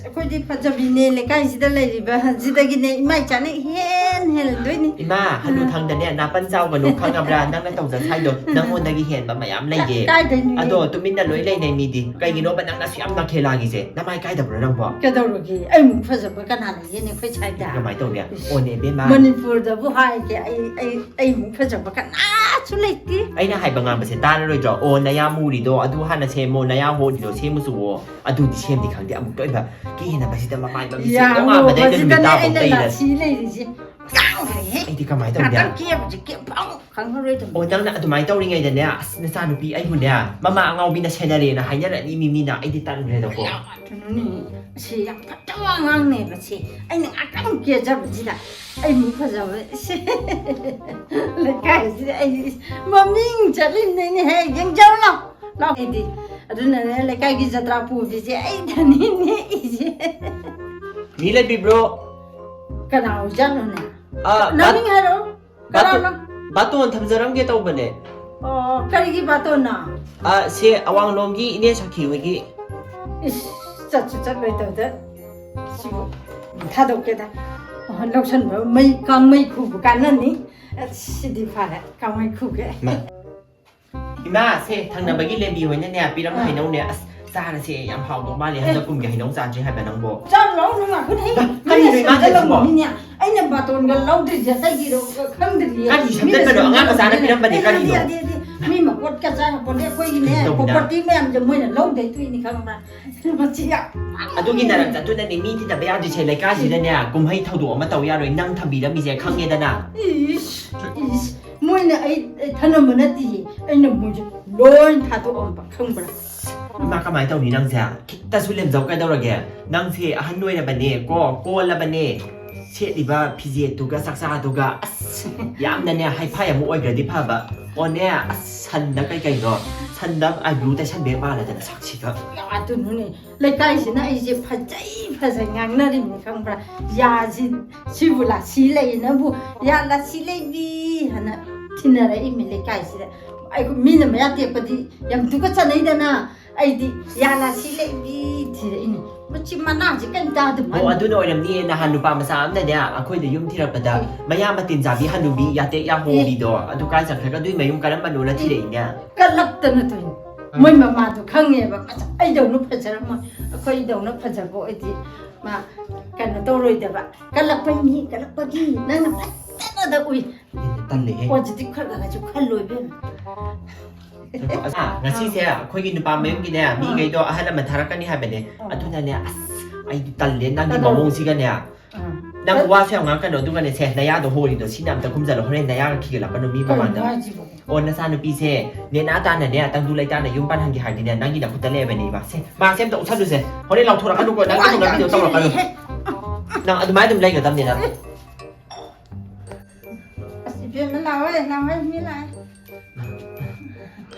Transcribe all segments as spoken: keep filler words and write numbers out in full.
ꯑꯩꯈꯣꯏꯗꯤ ꯐꯖꯕꯤꯅꯦ, ꯂꯩꯀꯥꯏꯁꯤꯗ ꯂꯩꯔꯤꯕ ꯁꯤꯗꯒꯤꯅꯦ ꯏꯃꯥ ꯏꯆꯥꯅ ꯏꯍꯦꯟ ꯍꯦꯜꯂꯝꯗꯣꯏꯅꯤ꯫ ꯏꯃꯥ, ꯍꯅꯨꯊꯪꯗꯅꯦ, ꯅꯥꯄꯟ ꯆꯥꯎꯒꯅꯨ, ꯈꯪꯉꯕ꯭ꯔꯥ? ꯅꯪꯅ ꯇꯧꯖ ꯁꯥꯏꯗꯣ, ꯅꯪꯉꯣꯟꯗꯒꯤ ꯍꯦꯟꯕ ꯃꯌꯥꯝ ꯂꯩꯌꯦ꯫ ꯀꯥꯏꯗꯩꯅꯣꯍꯦ? ꯑꯗꯣ ꯇꯨꯃꯤꯟꯅ ꯂꯣꯏ ꯂꯩꯅꯩ ꯃꯤꯗꯤ꯫ ꯀꯩꯒꯤꯅꯣꯕ ꯅꯪꯅ ꯑꯁꯨꯛ ꯌꯥꯝ ꯅꯈꯦ ꯂꯥꯡꯉꯤꯁꯦ? ꯅꯃꯥꯏ ꯀꯥꯏꯗꯕ꯭ꯔꯣ ꯅꯪꯕꯣ? ꯀꯩꯗꯧꯔꯒꯦ? ꯑꯩꯃꯨꯛ ꯐꯖꯕ ꯀꯅꯥ ꯂꯩꯒꯦꯅꯦ ꯑꯩꯈꯣꯏ ꯁ꯭ꯋꯥꯏꯗ? ꯀꯃꯥꯏꯅ ꯇꯧꯅꯤ? ꯏꯁ, ꯑꯣꯅꯦ ꯏꯕꯦꯝꯃ꯫ ꯃꯅꯤꯄꯨꯔꯗꯕꯨ ꯍꯥꯏꯒꯦ, ꯑꯩ, ꯑꯩ, ꯑꯩꯃꯨꯛ ꯐꯖꯕ ꯀꯅꯥꯁꯨ ꯂꯩꯇꯦ꯫ ꯑꯩꯅ ꯍꯥꯏꯕ ꯉꯥꯡꯕꯁꯦ ꯇꯥꯔꯔꯣꯏꯗ꯭ꯔꯣ? ꯑꯣ, ꯅꯌꯥ ꯃꯨꯔꯤꯗꯣ ꯑꯗꯨ ꯍꯥꯟꯅ ꯁꯦꯝꯃꯣ, ꯅꯌꯥ ꯍꯣꯔꯤꯗꯣ ꯁꯦꯝꯃꯨ ꯆꯨꯋꯣ꯫ ꯑꯗꯨꯗꯤ ꯁꯦꯝꯗꯤ ꯈꯪꯗꯦ, ꯑꯃꯨꯛꯇ ꯑꯣꯏꯕ ꯀꯦꯅꯕꯁꯤꯗ ꯃꯃꯥꯏ ꯃꯃꯤꯠꯁꯦ ꯌꯥꯝ ꯇꯣꯉꯥꯟꯕꯗ ꯑꯩꯅ ꯉꯧꯕꯁꯤꯗꯅꯦ ꯅꯨꯃꯤꯠ ꯇꯥꯐꯥꯎ ꯑꯩꯅ ꯇꯩꯔꯦ꯫ ꯂꯥꯁꯤ ꯂꯩꯔꯤꯁꯦ꯫ ꯉꯥꯡꯈ꯭ꯔꯦꯍꯦ꯫ ꯑꯩꯗꯤ ꯀꯃꯥꯏꯅ ꯇꯧꯅꯤ? ꯉꯥꯛꯇꯪ ꯀꯦꯕꯁꯦ ꯀꯦꯐꯝ ꯈꯪꯉꯔꯣꯏꯗꯕꯅꯤ꯫ ꯑꯣ, ꯅꯪꯅ ꯑꯗꯨꯃꯥꯏꯅ ꯇꯧꯔꯤꯉꯩꯗꯅꯦ, ꯑꯁ, ꯅꯆꯥꯅꯨꯄꯤ ꯑꯩꯕꯨꯅꯦ, ꯃꯃꯥ ꯑꯉꯥꯎꯕꯤꯅ ꯁꯦꯟꯅꯔꯦꯅ ꯍꯥꯏꯅꯔꯛꯑꯅꯤ ꯃꯤ ꯃꯤꯅ꯫ ꯑꯩꯗꯤ ꯇꯟꯈ꯭ꯔꯦꯗꯀꯣ꯫ ꯑꯗꯨꯅꯅꯦ, ꯑꯁꯤ ꯌꯥꯝ ꯐꯠꯇꯕ ꯑꯉꯥꯡꯅꯦꯕ ꯁꯤ꯫ ꯑꯩꯅ ꯉꯥꯛꯇꯪ ꯀꯦꯖꯕꯁꯤꯗ ꯑꯩ ꯃꯤ ꯐꯖꯕ ꯁꯤ ꯂꯩꯀꯥꯏꯁꯤꯗ ꯑꯩ ꯃꯃꯤꯡ ꯆꯠꯂꯤꯕꯅꯤꯅꯦꯍꯦ, ꯌꯦꯡꯖꯧ ꯂꯥꯎ꯫ ꯂꯥꯎ꯫ ꯑꯩꯗꯤ ꯑꯗꯨꯅꯅꯦ ꯂꯩꯀꯥꯏꯒꯤ ꯖꯇ꯭ꯔꯥ ꯄꯨꯕꯤꯁꯦ ꯑꯩꯗꯅꯤꯅꯦ ꯏꯁꯦ꯫ ꯃꯤ ꯂꯩꯕꯤꯕ꯭ꯔꯣ? ꯀꯅꯥ ꯑꯣꯏꯖꯥꯠꯅꯣꯅꯦ? ꯑꯥ, ꯅꯃꯤꯡ ꯍꯥꯏꯔꯛꯑꯣ꯫ ꯕꯥꯇꯣꯟ, ꯀꯅꯥꯅꯣ? ꯕꯥꯇꯣꯟ ꯊꯝꯖꯔꯝꯒꯦ ꯇꯧꯕꯅꯦ꯫ ꯑꯣ, ꯀꯔꯤꯒꯤ ꯕꯥꯇꯣꯟꯅꯣ? ꯑꯥ, ꯁꯦ ꯑꯋꯥꯡꯂꯣꯝꯒꯤ ꯏꯅꯦ ꯁꯈꯤ ꯍꯣꯏꯒꯤ꯫ ꯏꯁ, ꯆꯠꯁꯨ ꯆꯠꯂꯣꯏꯗꯕꯗ ꯁꯤꯕꯨ ꯊꯥꯗꯣꯛꯀꯦꯗ꯫ ꯑꯣ, ꯂꯧꯁꯟꯕ ꯃꯩ, ꯀꯥꯡꯃꯩ ꯈꯨꯕ ꯀꯥꯟꯅꯅꯤ꯫ ꯑꯁ, ꯁꯤꯗꯤ ꯐꯔꯦ, ꯀꯥꯡꯃꯩ ꯈꯨꯒꯦ꯫ ꯃꯥ꯫ ꯏꯃꯥ, ꯁꯦ ꯊꯪꯅꯕꯒꯤ ꯂꯦꯝꯕꯤ ꯍꯣꯏꯅꯅꯦ ꯄꯤꯔꯝꯕ ꯑꯥ꯫ ꯍꯩꯅꯧꯅꯦ꯫ ꯑꯁ, ꯆꯥꯔꯁꯦ, ꯌꯥꯝ ꯍꯥꯎꯗꯧ ꯃꯥꯜꯂꯦ꯫ ꯑꯦ꯫ ꯍꯟꯗꯛ ꯀꯨꯝꯒꯤ ꯍꯩꯅꯧ ꯆꯥꯗ꯭ꯔꯤ ꯍꯥꯏꯕ ꯅꯪꯕꯣ? ꯆꯥꯔꯨ ꯂꯥꯎ, ꯅꯪ ꯉꯥꯏꯈꯣꯅꯦ꯫ ꯃꯥ, ꯀꯔꯤꯅꯣ ꯃꯤꯅ ꯏꯃꯥ ꯇꯧꯏꯁꯤꯕꯣ? ꯁꯦꯝꯖꯜꯂꯝꯃꯤꯅꯦ꯫ ꯑꯩꯅ ꯕꯥꯇꯣꯟꯒ ꯂꯧꯗ꯭ꯔꯤꯁꯦ ꯑꯇꯩꯒꯤꯗꯣ ꯈꯪꯗ꯭ꯔꯤꯌꯦ꯫ ꯀꯔꯤ ꯃꯤꯅ ꯁꯦꯝꯖꯟꯕꯅꯣ? ꯑꯉꯥꯡ ꯃꯆꯥꯅ ꯁꯦꯝꯖꯜꯂꯝꯃꯤꯅꯦ꯫ ꯄꯤꯔꯝꯕꯅꯦ, ꯑꯦ, ꯀꯔꯤꯅꯣ? ꯌꯥꯗꯦ, ꯌꯥꯗꯦ, ꯌꯥꯗꯦ꯫ ꯃꯤ ꯃꯄꯣꯠ ꯀꯆꯥ ꯃꯄꯣꯠꯅꯦ, ꯑꯩꯈꯣꯏꯒꯤꯅꯦ, ꯀꯩꯅꯣ ꯇꯧꯕꯅ? Property ꯃꯌꯥꯝꯁꯦ ꯃꯣꯏꯅ ꯂꯧꯗꯣꯏ ꯇꯣꯏꯅꯤ ꯈꯪꯕ꯭ꯔꯥ? ꯃꯁꯤ ꯌꯥꯝ ꯑꯗꯨꯒꯤ ꯅꯔꯛ ꯆꯠꯇꯨꯅꯅꯦ ꯃꯤ ꯊꯤꯗꯕ ꯌꯥꯗ꯭ꯔꯤꯁꯦ꯫ ꯂꯩꯀꯥꯏꯁꯤꯗꯅꯦ ꯀꯨꯝꯍꯩ ꯊꯧꯗꯣꯛ ꯑꯃ ꯇꯧ ꯌꯥꯔꯣꯏ, ꯅꯪ ꯊꯝꯕꯤꯔꯝꯃꯤꯁꯦ ꯈꯪꯉꯦꯗꯅ꯫ ꯏꯁ, ꯏꯁ, ꯃꯣꯏꯅ ꯑꯩ, ꯑꯩ ꯊꯅꯝꯕ ꯅꯠꯇꯤꯌꯦ, ꯑꯩꯅ ꯃꯣꯏꯁꯦ ꯂꯣꯏ ꯊꯥꯗꯣꯛꯑꯝꯕ ꯈꯪꯕ꯭ꯔꯥ? ꯏꯃꯥ, ꯀꯃꯥꯏꯅ ꯇꯧꯅꯤ ꯅꯪꯁꯦ? ꯈꯤꯇꯁꯨ ꯂꯦꯝꯖꯧ ꯀꯩꯗꯧꯔꯒꯦ? ꯅꯪꯁꯦ ꯑꯍꯟ ꯑꯣꯏꯔꯕꯅꯦ ꯀꯣ, ꯀꯣꯜꯂꯕꯅꯦ꯫ ꯁꯦꯠꯂꯤꯕ ꯐꯤꯖꯦꯠꯇꯨꯒ ꯆꯥꯛꯆꯥꯗꯨꯒ, ꯑꯁ, ꯌꯥꯝꯅꯅꯦ ꯍꯥꯏꯐꯥꯏ ꯑꯃ ꯑꯣꯏꯈ꯭ꯔꯗꯤ ꯐꯕ꯫ ꯑꯣꯅꯦ, ꯑꯁ, ꯁꯟꯗ ꯀꯩ ꯀꯩꯅꯣ, ꯁꯟꯗ ꯑꯥꯏꯕ꯭ꯔꯨ ꯇꯩꯁꯟꯕ ꯍꯦꯛ ꯃꯥꯜꯂꯗꯅ ꯁꯛꯁꯤꯒ꯫ ꯑꯗꯨꯅꯅꯦ ꯂꯩꯀꯥꯏꯁꯤꯅ ꯑꯩꯁꯦ ꯐꯖꯩ ꯐꯖꯩ ꯉꯥꯡꯅꯔꯤꯕꯅꯤ ꯈꯪꯕ꯭ꯔꯥ? ꯌꯥꯁꯤ, ꯁꯤꯕꯨ ꯂꯥꯁꯤ ꯂꯩꯅꯕꯨ, ꯌꯥ ꯂꯥꯁꯤ ꯂꯩꯕꯤ ꯍꯥꯏꯅ ꯊꯤꯟꯅꯔꯛꯏꯃꯤ ꯂꯩꯀꯥꯏꯁꯤꯗ꯫ ꯑꯩꯈꯣꯏ ꯃꯤꯅ ꯃꯌꯥ ꯇꯦꯛꯄꯗꯤ ꯌꯥꯝ ꯇꯨꯀꯠꯆꯅꯩꯗꯅ, ꯑꯩꯗꯤ ꯌꯥꯅ ꯁꯤ ꯂꯩꯕꯤ ꯊꯤꯔꯛꯏꯅꯦ꯫ ꯃꯆꯤꯟ ꯃꯅꯥꯎꯁꯦ ꯀꯩꯝ ꯇꯥꯗꯕ ꯑꯣ, ꯑꯗꯨꯅ ꯑꯣꯏꯔꯝꯅꯤꯌꯦ꯫ ꯅꯍꯥꯟ ꯅꯨꯄꯥ ꯃꯆꯥ ꯑꯃꯅꯅꯦ ꯑꯩꯈꯣꯏꯗ ꯌꯨꯝ ꯊꯤꯔꯛꯄꯗ ꯃꯌꯥ ꯃꯇꯤꯟ ꯆꯥꯕꯤ ꯍꯅꯨꯕꯤ ꯌꯥꯇꯦꯛ ꯌꯥꯍꯣꯕꯤꯗꯣ ꯑꯗꯨ ꯀꯥꯏ ꯆꯠꯈ꯭ꯔꯒ ꯑꯗꯨꯏ ꯃꯌꯨꯝ ꯀꯔꯝꯕꯅꯣꯅ ꯊꯤꯔꯛꯏꯅꯦ꯫ ꯀꯜꯂꯛꯇꯅ ꯇꯧꯏꯅꯦ꯫ ꯃꯣꯏ ꯃꯃꯥꯗꯣ ꯈꯪꯉꯦꯕ, ꯑꯁ, ꯑꯩꯗꯧꯅ ꯐꯖꯔꯝꯃꯣꯏ, ꯑꯩꯈꯣꯏꯗꯧꯅ ꯐꯖꯕ ꯑꯣꯏꯗꯤ ꯃꯥ ꯀꯩꯅꯣ ꯇꯧꯔꯣꯏꯗꯕ꯫ ꯀꯜꯂꯛꯄꯩꯅꯤ, ꯀꯜꯂꯛꯄꯒꯤ ꯅꯪꯅ ꯐꯖꯅꯗ ꯎꯏ꯫ ꯑꯗꯨꯗꯤ ꯇꯜꯂꯦꯍꯦ꯫ ꯄꯣꯖꯤꯇꯤꯚ ꯈꯔ ꯈꯔꯁꯨ ꯈꯜꯂꯣꯏꯕꯦꯝꯃ꯫ ꯑ, ꯉꯁꯤꯁꯦ ꯑꯩꯈꯣꯏꯒꯤ ꯅꯨꯄꯥ ꯃꯌꯨꯝꯒꯤꯅꯦ ꯃꯤꯈꯩꯗꯣ ꯑꯍꯜ ꯑꯃ ꯊꯥꯔꯛꯀꯅꯤ ꯍꯥꯏꯕꯅꯦ꯫ ꯑꯗꯨꯅꯅꯦ, ꯑꯁ, ꯑꯩꯗꯤ ꯇꯜꯂꯦ ꯅꯪꯒꯤ ꯃꯑꯣꯡꯁꯤꯒꯅꯦ꯫ ꯅꯪ ꯋꯥꯁꯨ ꯌꯥꯝ ꯉꯥꯡꯉꯛꯀꯅꯣ꯫ ꯑꯗꯨꯒꯅꯦ, ꯁꯦ, ꯅꯌꯥꯗꯣ ꯍꯣꯔꯤꯗꯣ ꯁꯤꯅ ꯑꯝꯇ ꯈꯨꯝꯖꯜꯂꯣ꯫ ꯍꯣꯔꯦꯟ ꯅꯌꯥꯒ ꯈꯤꯒꯠꯂꯛꯀꯅꯣ ꯃꯤ ꯃꯃꯥꯡꯗ꯫ ꯑꯣ, ꯅꯆꯥꯅꯨꯄꯤꯁꯦ ꯅꯦꯅꯥ ꯇꯥꯅꯅꯦ, ꯇꯪꯗꯨ ꯂꯩꯇꯥꯅ ꯌꯨꯝ ꯄꯥꯟꯍꯟꯒꯦ ꯍꯥꯏꯔꯗꯤꯅꯦ, ꯅꯪꯒꯤ ꯅꯈꯨꯠꯇ ꯂꯩꯔꯕꯅꯦꯕ꯫ ꯁꯦ, ꯃꯥꯁꯦ ꯑꯝꯇ ꯎꯠꯁꯜꯂꯨꯁꯦ꯫ ꯍꯣꯔꯦꯟ ꯂꯥꯎꯊꯣꯔꯛꯀꯅꯨꯀꯣ, ꯅꯪ ꯑꯗꯨꯒꯨꯝꯕ ꯚꯤꯗꯤꯑꯣ ꯇꯧꯔꯛꯀꯅꯨ꯫ ꯅꯪ ꯑꯗꯨꯃꯥꯏꯅ ꯑꯗꯨꯝ ꯂꯩꯒꯗꯕꯅꯦ ꯅꯪ꯫ ꯑꯁ, ꯏꯕꯦꯝꯃ, ꯂꯥꯛꯑꯣꯏ, ꯂꯥꯛꯑꯣꯏ, ꯃꯤ ꯂꯥꯛꯑꯦ꯫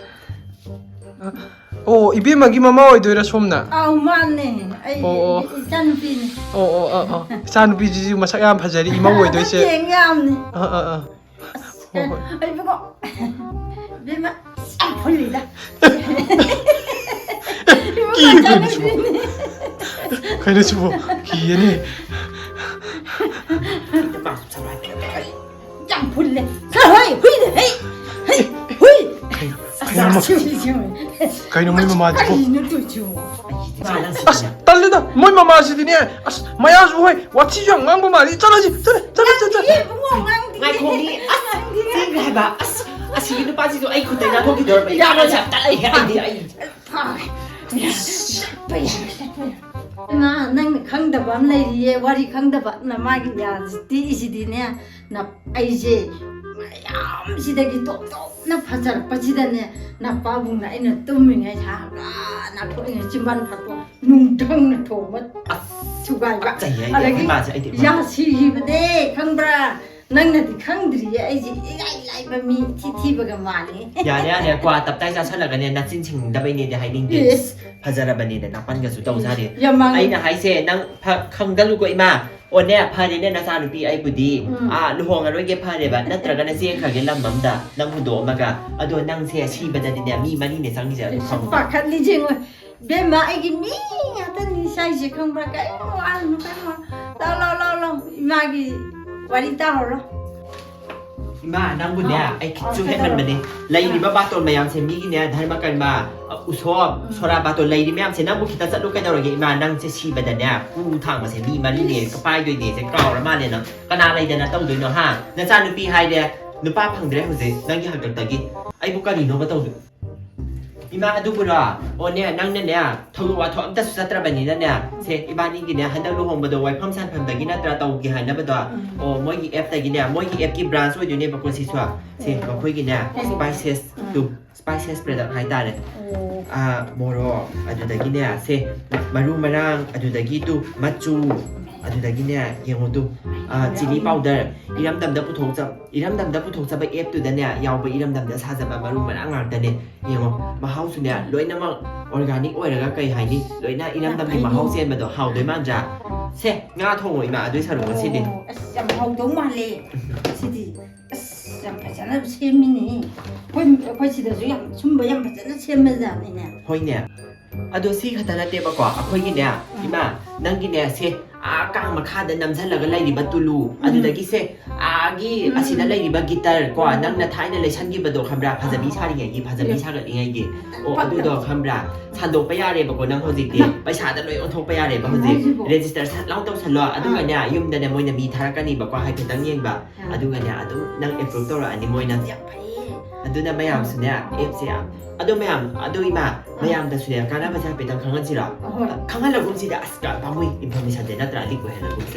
ꯑꯣ, ꯏꯕꯦꯝꯃꯒꯤ ꯃꯃꯥ ꯑꯣꯏꯗꯣꯏꯔꯥ ꯁꯣꯝꯅ? ꯑꯧ, ꯃꯥꯅꯦ꯫ ꯑꯩ ꯑꯣ, ꯑꯣ꯫ ꯏꯆꯥꯅꯨꯄꯤꯅꯦ꯫ ꯑꯣ, ꯑꯣ, ꯑꯣ, ꯑꯣ꯫ ꯏꯆꯥꯅꯨꯄꯤꯁꯤꯁꯨ ꯃꯁꯛ ꯌꯥꯝ ꯐꯖꯔꯤ, ꯏꯃꯧ ꯑꯣꯏꯗꯣꯏꯁꯦ꯫ ꯌꯦꯡ ꯌꯥꯝꯅꯤ꯫ ꯑꯥ, ꯑꯥ, ꯑꯥ꯫ ꯍꯣꯏ, ꯍꯣꯏ꯫ ꯑꯩꯕꯨꯀꯣ, ꯏꯕꯦꯝꯃ, ꯌꯥꯝ ꯐꯨꯜꯂꯤꯗ꯫ ꯀꯤꯌꯦ ꯀꯩꯅꯣ ꯁꯤꯕꯣ? ꯀꯩꯅꯣ ꯁꯤꯕꯣ? ꯀꯤꯌꯦꯅꯦ꯫ ꯌꯥꯝ ꯐꯨꯜꯂꯦ꯫ ꯆꯠꯂꯣ, ꯍꯩ, ꯍꯨꯏꯅꯦ, ꯍꯩ, ꯍꯩ, ꯍꯨꯏ꯫ ꯀꯩꯅꯣ ꯑꯃ-, ꯀꯩꯅꯣ ꯃꯣꯏ ꯃꯃꯥꯁꯤꯕꯣ? ꯀꯔꯤꯅꯣ ꯇꯧꯔꯤꯁꯤꯕꯣ? ꯏꯃꯥ, ꯅꯪ ꯑꯁ, ꯇꯜꯂꯦꯗ, ꯃꯣꯏ ꯃꯃꯥꯁꯤꯗꯤꯅꯦ꯫ ꯑꯁ, ꯃꯌꯥꯁꯨ ꯍꯣꯏ, ꯋꯥꯊꯤꯁꯨ ꯌꯥꯝ ꯉꯥꯡꯕ ꯃꯥꯜꯂꯤ꯫ ꯆꯠꯂꯁꯤ, ꯆꯠꯂ, ꯆꯠꯂ, ꯆꯠꯂ, ꯆꯠꯂ꯫ ꯏꯕꯨꯡꯉꯣ, ꯉꯥꯡꯗꯦ꯫ ꯉꯥꯏꯈꯣ, ꯃꯤ, ꯑꯁ, ꯆꯦꯟꯈ꯭ꯔꯦ ꯍꯥꯏꯕ꯫ ꯑꯁ, ꯑꯁꯤꯒꯤ ꯅꯨꯄꯥꯁꯤꯁꯨ ꯑꯩ ꯈꯨꯠꯇ ꯅꯥꯟꯊꯣꯛꯈꯤꯗꯧꯔꯕ꯫ ꯏꯃꯥ, ꯅꯪꯁꯦ ꯌꯥꯝ ꯇꯜꯂꯦꯍꯦ, ꯑꯩꯗꯤ, ꯑꯩ꯫ ꯏꯃꯥ, ꯅꯪꯅ ꯈꯪꯗꯕ ꯑꯃ ꯂꯩꯔꯤꯌꯦ, ꯋꯥꯔꯤ ꯈꯪꯗꯕ꯫ ꯅꯃꯥꯒꯤ ꯌꯥꯁꯤ ꯇꯦꯛꯏꯁꯤꯗꯤꯅꯦ, ꯅ-, ꯑꯩꯁꯦ ꯃꯌꯥꯝꯁꯤꯗꯒꯤ ꯇꯣꯞ ꯇꯣꯞꯅ ꯐꯖꯔꯛꯄꯁꯤꯗꯅꯦ, ꯅꯄꯥꯕꯨꯡꯅ ꯑꯩꯅ ꯇꯨꯝꯃꯤꯉꯩ ꯁꯥꯒ꯭ꯔꯥ ꯅꯥꯊꯣꯛꯏꯉꯩ ꯆꯤꯝꯕꯥꯟ ꯐꯥꯠꯇꯣꯛ ꯅꯨꯡꯊꯪꯅ ꯊꯣꯝꯕ ꯊꯨꯒꯥꯏꯕ꯫ ꯄꯛꯆꯩꯌꯦ ꯑꯩꯗꯤ ꯑꯗꯒꯤ ꯑꯩꯈꯣꯏ ꯃꯥꯁꯦ, ꯑꯩꯗꯤ ꯏꯃꯥ꯫ ꯌꯥ ꯁꯤꯈꯤꯕꯅꯦ, ꯈꯪꯕ꯭ꯔꯥ? ꯅꯪꯅꯗꯤ ꯈꯪꯗ꯭ꯔꯤꯌꯦ, ꯑꯩꯁꯦ ꯏꯔꯥꯏ ꯂꯥꯏꯕ ꯃꯤ ꯏꯊꯤ ꯊꯤꯕꯒ ꯃꯥꯜꯂꯦ꯫ ꯌꯥꯔꯦ, ꯌꯥꯔꯦ, ꯀ꯭ꯋꯥ ꯇꯞꯇꯥꯏ ꯆꯥꯁꯜꯂꯒꯅꯦ ꯅꯆꯤꯟ ꯁꯤꯡꯗꯕꯩꯅꯦꯗꯤ ꯍꯥꯏꯅꯤꯡꯗꯦ꯫ ꯏꯁ꯫ ꯐꯖꯔꯕꯅꯦꯅ ꯅꯥꯄꯟꯒꯁꯨ ꯇꯧꯖꯥꯗꯦ꯫ ꯌꯥꯝ ꯃꯥꯡꯉꯦ꯫ ꯑꯩꯅ ꯍꯥꯏꯁꯦ ꯅꯪ ꯐ-, ꯈꯪꯒꯜꯂꯨꯀꯣ ꯏꯃꯥ꯫ ꯑꯣꯅꯦ, ꯐꯔꯦꯅꯦ ꯅꯆꯥꯅꯨꯄꯤ, ꯑꯩꯕꯨꯗꯤ ꯎꯝ꯫ ꯑꯥ, ꯂꯨꯍꯣꯡꯉꯔꯣꯏꯒꯦ ꯐꯔꯦꯕ, ꯅꯠꯇ꯭ꯔꯒꯅ ꯆꯦꯟꯈ꯭ꯔꯒꯦ ꯂꯝ ꯑꯃꯗ ꯅꯪ ꯍꯨꯟꯗꯣꯛꯑꯝꯃꯒ꯫ ꯑꯗꯣ ꯅꯪꯁꯦ ꯁꯤꯕꯗꯗꯤꯅꯦ ꯃꯤ ꯃꯔꯤꯅꯦ ꯆꯪꯉꯤꯁꯦ, ꯑꯗꯨ ꯈꯪꯉꯨ꯫ ꯄꯥꯈꯠꯂꯤꯁꯦ ꯌꯦꯡꯉꯣ꯫ ꯏꯕꯦꯝꯃ, ꯑꯩꯒꯤ ꯃꯤ ꯉꯥꯛꯇꯅꯤ ꯁꯥꯏꯁꯦ, ꯈꯪꯕ꯭ꯔꯥ? ꯀꯔꯤꯝ ꯋꯥꯔꯨꯅꯨ, ꯀꯔꯤꯝ ꯋꯥꯔꯨꯅꯨ꯫ ꯂꯥꯎ, ꯂꯥꯎ, ꯂꯥꯎ, ꯂꯥꯎ꯫ ꯏꯃꯥꯒꯤ ꯋꯥꯔꯤ ꯇꯥꯔꯨꯔꯣ꯫ ꯏꯃꯥ, ꯅꯪꯕꯨꯅꯦ, ꯑꯥ, ꯑꯩ ꯑꯥ, ꯈꯤꯠꯁꯨ ꯀꯩꯗꯧꯔꯕ? ꯍꯦꯟꯃꯟꯕꯅꯦ꯫ ꯂꯩꯔꯤꯕ ꯑꯥ꯫ ꯕꯥꯇꯣꯟ ꯃꯌꯥꯝꯁꯦ ꯃꯤꯒꯤꯅꯦ, ꯙꯔꯃ ꯀꯔꯃ, ꯎꯁꯣꯞ, ꯎꯝ꯫ ꯁꯣꯔꯥ ꯕꯥꯇꯣꯟ ꯂꯩꯔꯤ ꯃꯌꯥꯝꯁꯦ ꯅꯪꯕꯨ ꯈꯤꯇ ꯆꯠꯂꯨ ꯀꯩꯗꯧꯔꯒꯦ? ꯏꯃꯥ, ꯅꯪꯁꯦ ꯁꯤꯕꯗꯅꯦ ꯀꯨ ꯊꯥꯡꯕꯁꯦ ꯃꯤ ꯃꯔꯤꯅꯦ ꯏꯁ꯫ ꯄꯥꯏꯗꯣꯏꯅꯦꯁꯦ ꯀꯥꯎꯔ ꯃꯥꯜꯂꯦ ꯅꯪ꯫ ꯀꯅꯥ ꯂꯩꯗꯅ ꯇꯧꯗꯣꯏꯅꯣ, ꯍꯥ? ꯅꯆꯥꯅꯨꯄꯤ ꯍꯥꯏꯔꯦ, ꯅꯨꯄꯥ ꯐꯪꯗ꯭ꯔꯦ ꯍꯧꯖꯤꯛ ꯅꯪꯒꯤ ꯍꯥꯛꯇꯛꯇꯒꯤ꯫ ꯑꯩꯕꯨ ꯀꯔꯤꯅꯣꯕ ꯇꯧꯗꯣꯏ? ꯏꯃꯥ, ꯑꯗꯨꯕꯨꯔꯣ? ꯑꯣꯅꯦ, ꯅꯪꯅꯅꯦ, ꯊꯧꯗꯣꯛ ꯋꯥꯊꯣꯛ ꯑꯝꯇꯁꯨ ꯆꯠꯇ꯭ꯔꯕꯅꯤꯅꯅꯦ, ꯁꯦ, ꯏꯕꯥꯅꯤꯒꯤꯅꯦ, ꯍꯟꯗꯛ ꯂꯨꯍꯣꯡꯕꯗꯣ ꯋꯥꯏꯐꯝ ꯁꯥꯟꯐꯝꯗꯒꯤ ꯅꯠꯇ꯭ꯔꯥ ꯇꯧꯒꯦ ꯍꯥꯏꯅꯕꯗꯣ? ꯎꯝ꯫ ꯑꯣ, ꯃꯣꯏꯒꯤ ꯑꯦꯞꯇꯒꯤꯅꯦ, ꯃꯣꯏꯒꯤ ꯑꯦꯞꯀꯤ ꯕ꯭ꯔꯥꯟꯁ ꯑꯣꯏꯗꯣꯏꯅꯦꯕꯀꯣ ꯁꯤꯁꯨ꯫ ꯁꯦ, ꯎꯝ꯫ ꯃꯈꯣꯏꯒꯤꯅꯦ, ꯎꯝ꯫ ꯁ꯭ꯄꯥꯏꯁꯦꯁ ꯎꯝ꯫ ꯇꯨ, ꯁ꯭ꯄꯥꯏꯁꯦꯁ ꯄ꯭ꯔꯗꯛ ꯍꯥꯏꯇꯥꯔꯦ꯫ ꯑꯣ꯫ ꯑꯥ, ꯃꯣꯔꯣꯛ, ꯑꯗꯨꯗꯒꯤꯅꯦ, ꯁꯦ, ꯃꯔꯨ ꯃꯔꯥꯡ, ꯑꯗꯨꯗꯒꯤ ꯇꯨ, ꯃꯆꯨ, ꯑꯗꯨꯗꯒꯤꯅꯦ, ꯌꯦꯡꯉꯣ ꯇꯨ, ꯑꯥ, ꯆꯤꯂꯤ ꯄꯥꯎꯗꯔ, ꯏꯔꯝꯗꯝꯗ ꯄꯨꯊꯣꯛꯆ-, ꯏꯔꯝꯗꯝꯗ ꯄꯨꯊꯣꯛꯆꯕ ꯑꯦꯞꯇꯨꯗꯅꯦ ꯌꯥꯎꯕ ꯏꯔꯝꯗꯝꯗ ꯁꯥꯖꯕ ꯃꯔꯨ ꯃꯔꯥꯡ ꯉꯥꯛꯇꯅꯦ꯫ ꯌꯦꯡꯉꯣ, ꯃꯍꯥꯎꯁꯨꯅꯦ, ꯂꯣꯏꯅꯃꯛ organic ꯑꯣꯏꯔꯒ, ꯀꯩ ꯍꯥꯏꯅꯤ, ꯂꯣꯏꯅ ꯏꯔꯝꯗꯝꯒꯤ ꯌꯥꯝ ꯐꯩꯅꯦ꯫ ꯃꯍꯥꯎ ꯆꯦꯟꯕꯗꯣ ꯍꯥꯎꯗꯣꯏ ꯃꯥꯟꯗ꯭ꯔꯥ? ꯁꯦ, ꯉꯥ ꯊꯣꯡꯉꯣ ꯏꯃꯥ, ꯑꯗꯨꯏ ꯁꯔꯨꯛ ꯉꯁꯤꯗꯤ꯫ ꯑꯣ, ꯑꯁ, ꯌꯥꯝ ꯍꯥꯎꯗꯧ ꯃꯥꯜꯂꯦ ꯁꯤꯗꯤ꯫ ꯑꯁ, ꯌꯥꯝ ꯐꯖꯅ ꯁꯦꯝꯃꯤꯅꯦ꯫ ꯑꯩꯈꯣꯏ, ꯑꯩꯈꯣꯏ ꯁꯤꯗꯁꯨ ꯌꯥꯝ, ꯁꯨꯝꯕ ꯌꯥꯝ ꯐꯖꯅ ꯁꯦꯝꯕꯖꯥꯠꯅꯤꯅꯦ꯫ ꯍꯣꯏꯅꯦ꯫ ꯑꯗꯣ ꯁꯤ ꯈꯛꯇ ꯅꯠꯇꯦꯕꯀꯣ, ꯑꯩꯈꯣꯏꯒꯤꯅꯦ, ꯎꯝ꯫ ꯏꯃꯥ, ꯅꯪꯒꯤꯅꯦ, ꯁꯦ, ꯑꯥ, ꯀꯥꯡ ꯃꯈꯥꯗ ꯅꯝꯁꯤꯜꯂꯒ ꯂꯩꯔꯤꯕ ꯇꯨꯂꯨ, ꯎꯝ꯫ ꯑꯗꯨꯗꯒꯤ ꯁꯦ, ꯑꯥꯒꯤ ꯎꯝ꯫ ꯑꯁꯤꯗ ꯂꯩꯔꯤꯕ ꯒꯤꯇꯔ ꯀꯣ, ꯎꯝ꯫ ꯅꯪꯅ ꯊꯥꯏꯅ ꯂꯩꯁꯟꯈꯤꯕꯗꯣ ꯈꯪꯕ꯭ꯔꯥ? ꯐꯖꯕꯤ ꯑꯥ꯫ ꯁꯥꯔꯤꯉꯩꯒꯤ, ꯐꯖꯕꯤ ꯎꯝ꯫ ꯁꯥꯒꯠꯂꯤꯉꯩꯒꯤ꯫ ꯑꯣ, ꯄꯛꯇꯕ꯫ ꯑꯗꯨꯗꯣ ꯈꯪꯕ꯭ꯔꯥ? ꯁꯟꯗꯣꯛꯄ ꯌꯥꯔꯦꯕꯀꯣ ꯅꯪ ꯍꯧꯖꯤꯛꯇꯤ꯫ ꯏꯃꯥ꯫ ꯄꯩꯁꯥꯗ ꯂꯣꯏ ꯑꯣꯟꯊꯣꯛꯄ ꯌꯥꯔꯦꯕ ꯀꯩꯅꯣ ꯍꯧꯖꯤꯛ꯫ ꯍꯥꯏꯁꯤꯕꯣ? ꯔꯦꯖꯤꯁꯇꯔ ꯁꯠ ꯂꯥꯎ ꯇꯧꯁꯜꯂꯣ꯫ ꯑꯗꯨꯒꯅꯦ, ꯑꯥ꯫ ꯌꯨꯝꯗꯅꯦ ꯃꯣꯏꯅ ꯃꯤ ꯊꯥꯔꯛꯀꯅꯤꯕꯀꯣ, ꯍꯥꯏꯐꯦꯠꯇꯪ ꯌꯦꯡꯕ꯫ ꯑꯥ꯫ ꯑꯗꯨꯒꯅꯦ, ꯑꯗꯨꯝ ꯅꯪ ꯑꯦꯄ꯭ꯔꯨꯞ ꯇꯧꯔꯛꯑꯅꯤ ꯃꯣꯏꯅ꯫ ꯌꯥꯝ ꯐꯩꯌꯦ꯫ ꯑꯗꯨꯅ ꯃꯌꯥꯝꯁꯨꯅꯦ, ꯑꯦꯞꯁꯦ ꯌꯥꯝ, ꯑꯗꯣ ꯃꯌꯥꯝ, ꯑꯗꯣ ꯏꯃꯥ, ꯑꯥ꯫ ꯃꯌꯥꯝꯗꯁꯨꯅꯦ ꯀꯥꯟꯅꯕꯁꯦ ꯍꯥꯏꯐꯦꯠꯇꯪ ꯈꯪꯍꯟꯁꯤꯔꯣ? ꯑꯍꯣꯏ꯫ ꯈꯪꯍꯜꯂꯒꯨꯝꯁꯤꯗ, ꯑꯁ, ꯄꯥꯝꯃꯨꯏ, ꯏꯟꯐꯣꯔꯃꯦꯁꯟꯁꯦ ꯅꯠꯇ꯭ꯔꯥ? ꯂꯤꯛ ꯑꯣꯏꯍꯜꯂꯒꯨꯝꯁꯦ꯫